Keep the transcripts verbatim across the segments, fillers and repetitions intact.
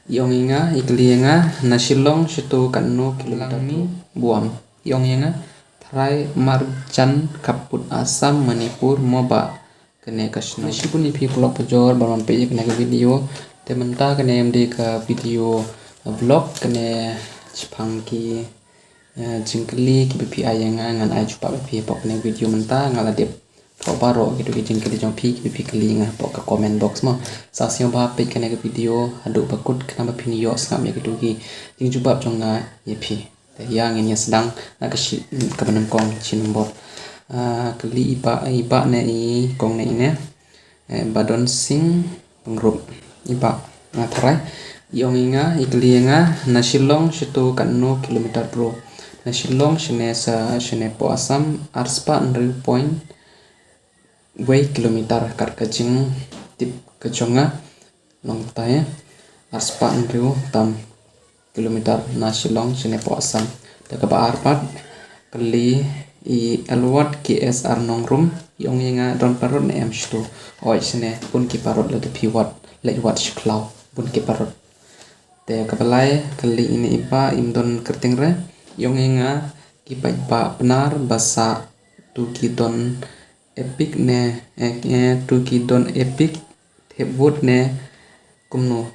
I ong ïa nga, i kylli ïa nga, na Shillong shato katno kilometer? Langmi Buam. I ong ïa nga, tharai marjan khappud Assam, Manipur mo ba kane ka shnong. Shibun ïa phi paralok parajor ba wan peit ïa kane ka video. Te mynta kane em dei ka video, uh, vlog kane shaphang ki, uh, jingkylli kiba phi ai ïa nga, ngan ai jubab ïa phi hapoh kane ka video mynta. Nga la dep thoh baroh kito ki jingkylli jong phi kiba phi kylli ïa nga hapoh ka comment box mo. Sa sngewbha peit kane ka video haduh ba kut khnang ba phin ïoh sngap ïa kito ki jingjubab jong nga ïa phi. Te ïa ngin ïa sdang na ka shi, kaba nyngkong shi nombor. Ah, kylli i bah, i bah ne i kong ne i ne. Eh, Badon Singh Pyngrope. I bah, nga tharai. I ong ïa nga, i kylli ïa nga, na Shillong shato katno kilometer bro? Na Shillong shane sa, shane poh Assam, arspah hynriew point wei kilometer, kat ka jingtip ka jong nga. Nangta ïa, arspah hynriew tam kilometer na Shillong shane poh Assam. Te kaba ar pat, kylli i Elwat K S R Nongrum, i ong ïa nga, don parot ne em shato? Hooid shane, bun ki parot lada phi wad, leit wad sha khlaw, bun ki parot. Te kaba lai, kylli ine i bah, im don kyrteng re, i ong ïa nga, ki paidbah Pnar ba sah, to ki don Epik ne, eh, eh, to ki don Epik, thep vote ne kumno?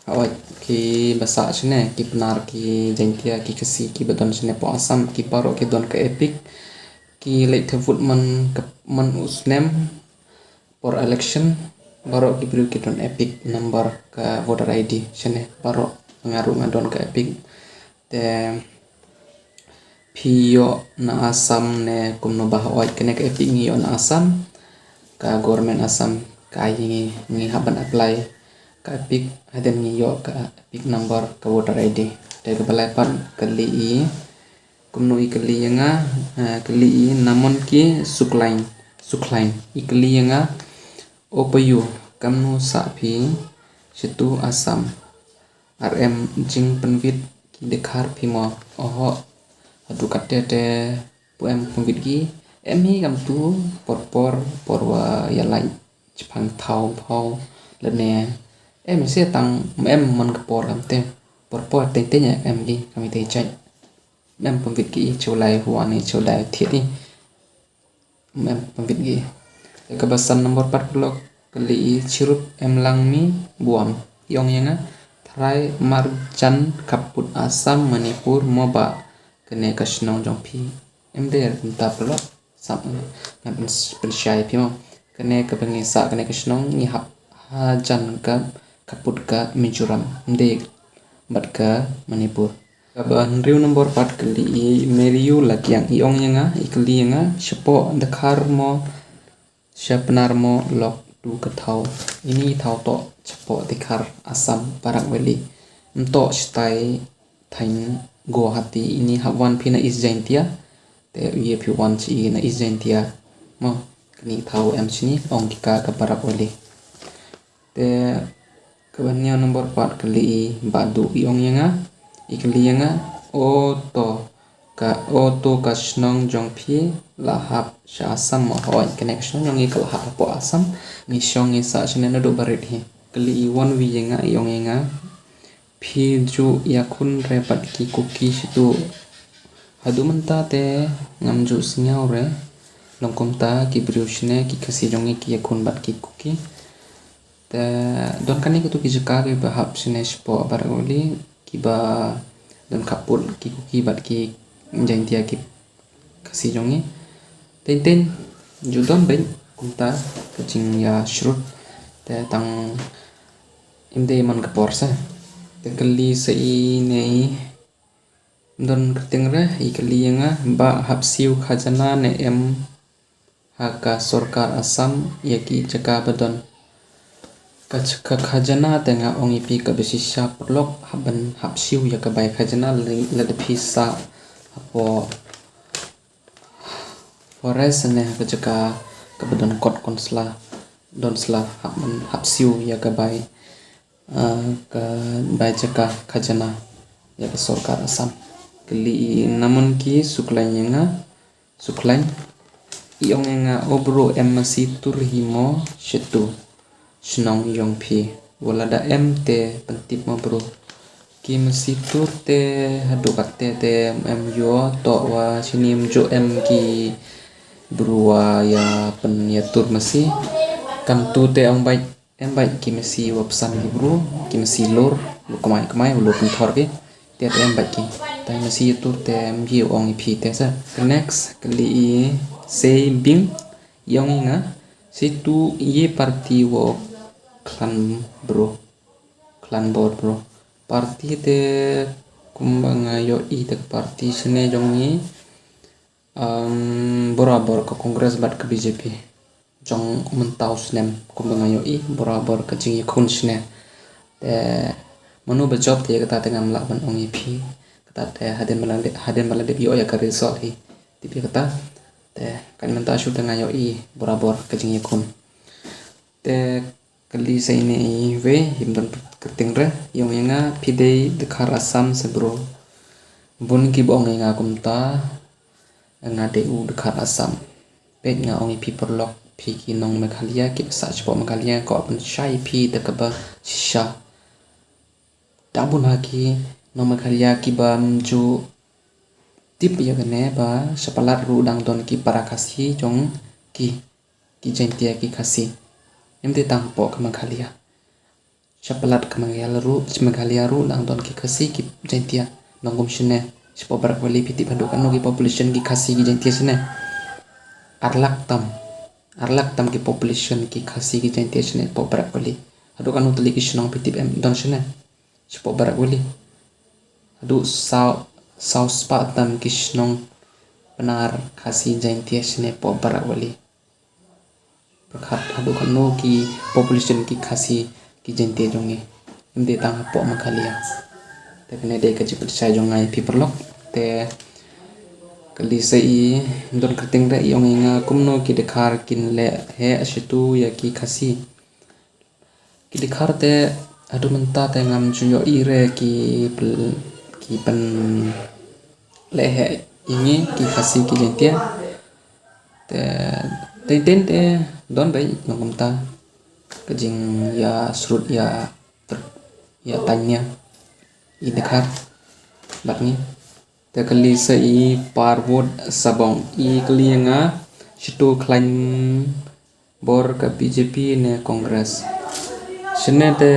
Hooid, ki ba sah shane, ki Pnar, ki Jaintia, ki Khasi, kiba don shane poh Assam, ki baroh ki don ka Epik, ki leit thep vote man ka, man u snem por election, baroh ki briew ki don Epik number ka voter I D shane, baroh nga ruh nga don ka Epik. Te phi ïoh na Assam ne kumno bah? Hooid, kane ka Epik ngi ïoh na Assam, ka government Assam ka ai ngi, ngi hap ban apply ka Epik, hadien ngi ïoh ka Epik number ka voter I D. Te kaba lai pat, kylli i, kumno i kylli ïa nga, eh, kylli i Namonki Suklain, Suklain. I kylli ïa nga, o payu, kamno sah phi shato Assam? Ar em jingpynwit ki dkhar phi mo? Oho, haduh katte te pu em pynwit ki? Em hi kamtu, por por, por wa ïa lait shaphang thaw phaw lane. Em se tang, em man ka por kamte. Por por teng teng em ki, kam ite jait. Em pynwit ki i, chew lai huan i, chew dai thied i. Em pynwit ki. Te kaba san nombor pat paralok, kylli i Chirup M Langmi Buam. I ong ïa nga, tharai marjan khappud Assam, Manipur mo ba kane ka shnong jong phi? Em dei kumta paralok. Sap ngan pyn-, pynshai phi mo. Kane kaba ngi sah kane ka shnong ngi hap hajan ka khappud ka Mizoram. Em dei bad ka Manipur. Kaba hynriew nombor pat, kylli i Meriu Lakiang, i ong ïa nga, i kylli ïa nga, shapoh dkhar mo, sha Pnar mo lok tu ka thaw? Ini thaw toh shapoh dkhar Assam, Barak Valley. Ym toh shatai thaiñ Guwahati, ini hap wan phi na East Jaintia. Te u ïa phi wan shi na East Jaintia mo, kani thaw em shini, ong ki ka ka Barak Valley. Te kaba hynñiew nombor pat, kylli i Bah Du, i ong ïa nga, i kylli ïa nga, o to ka, o to ka shnong jong phi la hap sha Assam mo? Hooid, kane ka shnong jong ngi ka la hap hapoh Assam. Ngi shong ngi sah shane naduh barit hi. Kylli i Wanwi ïa nga, i ong ïa nga, phi ju ïakhun re bad ki Kuki shato? Haduh mynta te ngam ju sngew re long kumta, ki briew shane, ki Khasi jong ngi, ki ïakhun bad ki Kuki. Te don kane katu ki jaka kiba hap shane shapoh Barak Valley, kiba don khappud ki Kuki bad ki Jaintia, ki Khasi jong ngi. Teng teng ju don beit kumta ka jingïashrut. Te tang ym dei man ka por sa. Te kylli sa ine i, don kyrteng re, i kylli ïa nga, ba hap siew khajana ne em ha ka sorkar Assam ïa ki jaka ba don? Ka, ka khajana te nga ong ïa phi kaba shisha paralok, hap ban hap siew ïa ka bai khajana lada, lada phi sah hapoh forest ne ha ka jaka kaba don kot kon sla, don sla, hap ban hap siew ïa ka bai, ah, ka bai jaka khajana ïa ka sorkar Assam. Kylli i Namonki Suklain ïa nga, Suklain, i ong ïa nga, o bro, em masi tur hi mo shato shnong jong phi? Wat lada em te pyntip mo bro. Ki masi tur te haduh katte te em ïoh, toh wa shini em ju em ki bru wa ïa pyn ïa tur masi. Kan tu te ong bait, em bait ki masi wa psan ki bru, ki masi lur, lu kmai kmai, lu pynthor ki. Te te em bait ki. Te masi ïa tur te em ïoh ong i phi te sa. Next, kali i sei bing, ïong i nga. Situ ye party wa klan bro. Klan bor bro. Party te kumba nga ïoh i te party shane jong i. Um, borabor ka Congress bad ka B J P. Jong mynta u snem kumba nga ïoh i borabor ka jingïakhun shane. Te mano ba jop te kata te ngam lah ban ong i phi. Kata te hadien ba la dep, hadien ba la dep ïoh ïa ka result hi. Tip ïa kata. Te kan mynta shu te nga ïoh i borabor ka jingïakhun. Te kali sa ine i we, him don kyrteng re, ïong ïa nga phi dei dkhar Assam se bro. Bun ki ba ong ïa nga kumta, nga dei u dkhar Assam. Peit nga ong i phi paralok, phi ki nong Meghalaya, ki ba sah shapoh Meghalaya, ko pynshai phi da kaba shisha. Da bun ha ki nong Meghalaya ki ba mju tip ïa kane ba shapalat ruh dang don ki para Khasi jong ki, ki Jaintia ki Khasi. Em te tang hapoh ka Meghalaya. Shapalat ka Meghalaya ruh, Meghalaya ruh dang don ki Khasi ki Jaintia. Nong kum shane, shapoh Barak Valley phi tip haduh katno ki population ki Khasi ki Jaintia shane. Ar lak tam. Ar lak tam ki population ki Khasi ki Jaintia shane hapoh Barak Valley. Haduh katno tylli ki shnong phi tip em don shane. Shapoh Barak Valley. Haduh saw, saw spah tam ki shnong Pnar Khasi Jaintia shane hapoh Barak Valley. Pyrkhat haduh katno ki population ki Khasi ki Jaintia jong ngi. Em dei tang hapoh Meghalaya. Te kane dei ka jingpynshai jong nga ïa phi paralok. Te kali sa i, don kyrteng re, i ong ïa nga kumno ki dkhar kin leh heh shitu ïa ki Khasi. Ki dkhar te haduh mynta te ngam ju ïoh i re ki pyn, ki pynleh heh ïa ngi ki Khasi ki Jaintia. Te teng teng te don beit nong kumta ka jingïasyrut ïa, ïa tanya i dkhar bad ngi. Te kali sa i Parwot Sabong, i kali ïa nga shitu khlaiñ bor ka B J P ne Congress. Shane te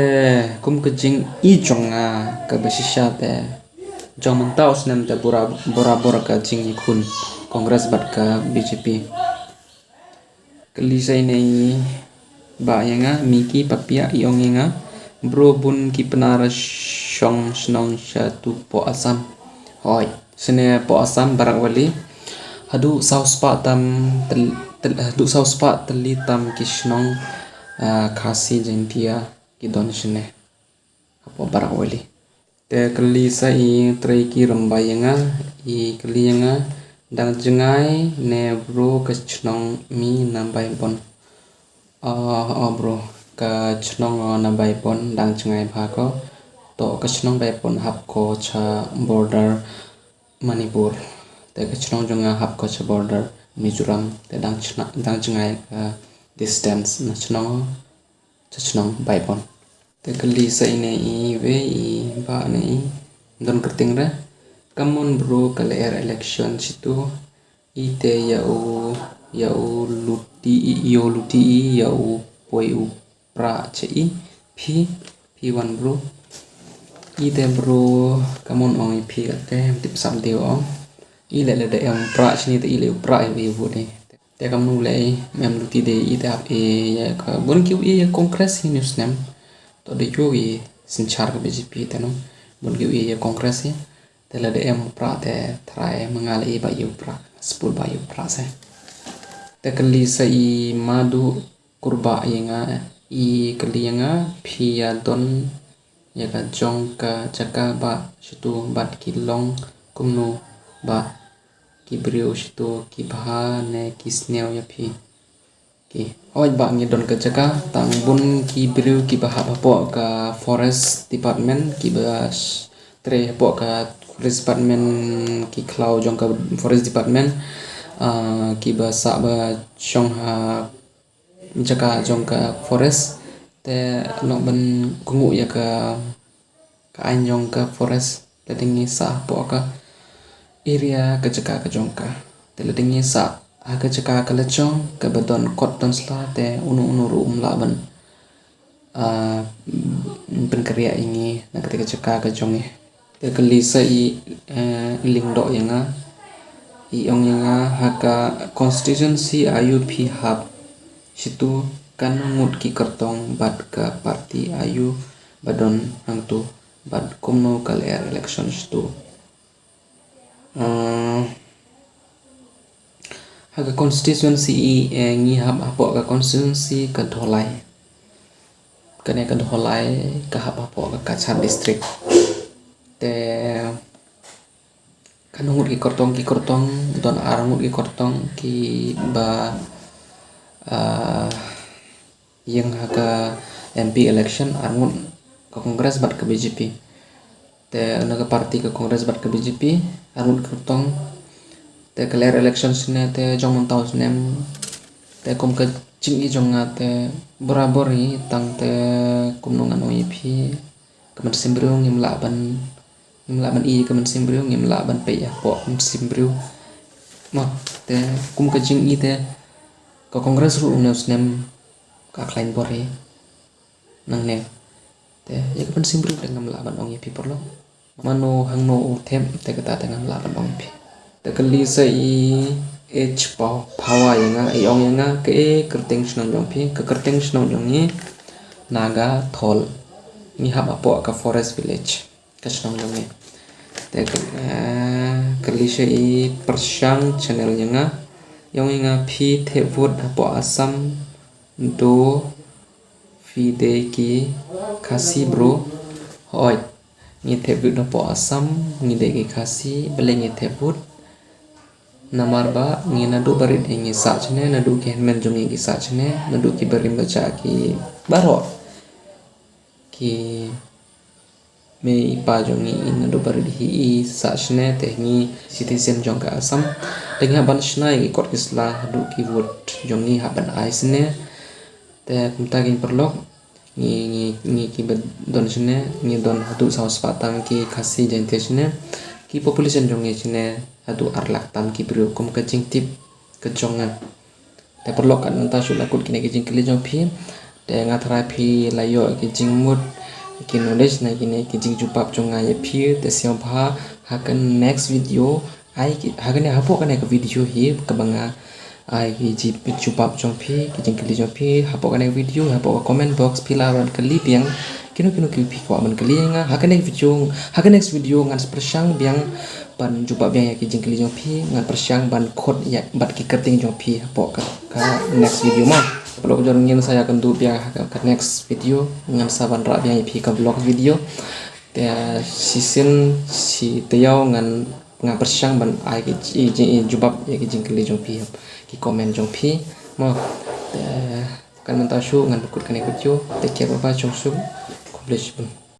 kum ka jing i jong nga kaba shisha te jong mynta u snem te bora, borabor ka jingïakhun Congress bad ka B J P. Kali sa ine i ba ïa nga, Miki Papia, i ong ïa nga bro bun ki Pnar shong shnong shatu poh Assam. Hoi, shane poh Assam Barak Valley. Haduh saw spah tam tel, tel, haduh saw spah tylli tam ki shnong, ah, Khasi Jaintia ki don shane hapoh Barak Valley. Te kali sa i Trei ki Rymbai ïa nga, i kali ïa nga, dang jngai ne bro ka chnong mi na Baibon. Ah, oh bro, ka chnong na Baibon dang jngai bha ko. To ka chnong Baibon hap ko cha border Manipur. Te ka chnong jong nga hap ko cha border Mizoram. Te dang chna, dang jngai ka distance na chnong cha chnong Baibon. Te kali sa ine i we i ba ne i don kyrteng re. Kamon bro ka lyer election shitu. I te ïa u, ïa u luti i, ïa u luti i, ïa u poi u pra cha i, phi, phi wan bro. I te bro, kamon ong i phi kate, tip sam te ong. I le le da em pra chini te i le u pra i u bu ne. Te kamnu le i, mem luti de i te hap i ïa ka. Bun ki u i ïa Congress hi news nem. To de yu i synchar ka B J P te no. Bun ki u i ïa Congress hi. Te lada em u pra te trai ma nga la i ba ïa u pra, spul ba ïa u pra se. Te kali sa i Madu Kurba ïa nga, i kali ïa nga phi ïa don ïa ka jong ka jaka ba shitu bad ki long kumno ba ki briew shitu ki bha ne ki sniew ïa phi. Ki hoi ba ngi don ka jaka tang bun ki briew ki ba hap hapoh ka forest department ki ba trei hapoh ka forest department ki khlaw jong ka forest department, ah, ki ba sah ba shong ha jaka jong ka forest Te long ban kohnguh ïa ka, ka aiñ jong ka forest, lada ngi sah hapoh ka area, ka jaka ka jong ka. Te lada ngi sah ha ka jaka ka la jong, kaba don kot don sla, te uno uno ruh um lah ban, ah, pynkhreh ïa ngi na kata ka jaka ka jong ngi. Te kylli sa i, eh, i Lyngdoh ïa nga, i ong ïa nga, ha ka constituency aiu phi hap, shitu katno ngut ki kyrtong bad ka party aiu ba don hangtu bad kumno ka lyer election shitu. Eh, ha ka constituency i, eh, ngi hap hapoh ka constituency ka Dholai. Kane ka Dholai ka hap hapoh ka Cachar district. Te katno ngut ki kyrtong, ki kyrtong, don ar ngut ki kyrtong kiba, ah, ïeng ha ka M P election, ar ngut ka Congress bad ka B J P. Te na ka party ka Congress bad ka B J P, ar ngut kyrtong. Te ka lyer election shane te jong mynta u snem. Te kum ka jingïohi jong nga te borabor hi, tang te kumno ngan ong ïa phi, ka mynsiem briew ngim lah ban, ngim lah ban ïohi ka mynsiem briew, ngim lah ban peit hapoh mynsiem briew. Mo, te kum ka jingïohi te ka Congress ruh une u snem ka khlaiñ bor hi nangne. Te ïa ka mynsiem briew te ngam lah ban ong ïa phi paralok. Mano hangno u thep te kata te ngam lah ban ong ïa phi. Te kylli sa i H Paw-, Phawa ïa nga, i ong ïa nga, kaei kyrteng shnong jong phi, ka kyrteng shnong jong ngi Naga Thol. Ngi hap hapoh ka forest village, ka shnong jong ngi. Te ka, eh, kylli sa i Pyrshang Channel ïa nga, i ong ïa nga, phi thep vote hapoh Assam, do phi dei ki Khasi bro? Hooid, ngi thep vote hapoh Assam, ngi dei ki Khasi, balei ngi thep vote? Namar ba ngi naduh barit hi ngi sah shane, naduh ki hynmen jong ngi ki sah shane, naduh ki barim bajah ki baroh ki mei i pa jong ngi, i naduh barit hi i sah shane, te ngi citizen jong ka Assam. Te ngi hap ban shna ïa ki kot ki sla haduh ki vote jong ngi hap ban ai shane. Te kumta ki paralok, ngi, ngi, ngi kiba don shane, ngi don haduh saw spah tam ki Khasi Jaiñtia shane. Ki population jong ngi shane haduh ar lak tam ki briew kum ka jingtip ka jong nga. Te paralok, kat mynta shu la kut kine ki jingkylli jong phi. Te nga tharai phi la ïoh ki jingmut, ki knowledge na kine ki jingjubab jong nga ïa phi. Te sngewbha ha ka next video, ai ki, ha kane, hapoh kane ka video hi kaba nga ai ki jingjubab jong phi, ki jingkylli jong phi, hapoh kane ka video, hapoh ka comment box phi lah ban kylli biang kino kino kiba phi kwah ban kylli ïa nga. Ha kane ka video, ha ka next video ngan pyrshang biang ban jubab biang ïa ki jingkylli jong phi, ngan pyrshang ban khot ïa bad ki kyrteng jong phi hapoh ka, ka next video mo. Paralok jong ngi, ngin sa ïakynduh biang ha ka, ka next video, ngan sa wanrah biang ïa phi ka vlog video. Te shisien shi taïew ngan, ngan pyrshang ban ai ki ji-, ji-, jubab ïa ki jingkylli jong phi, ki comment jong phi mo. Te kat mynta shu ngan kut kane ka video. Take care, bye bye, khublei shibun.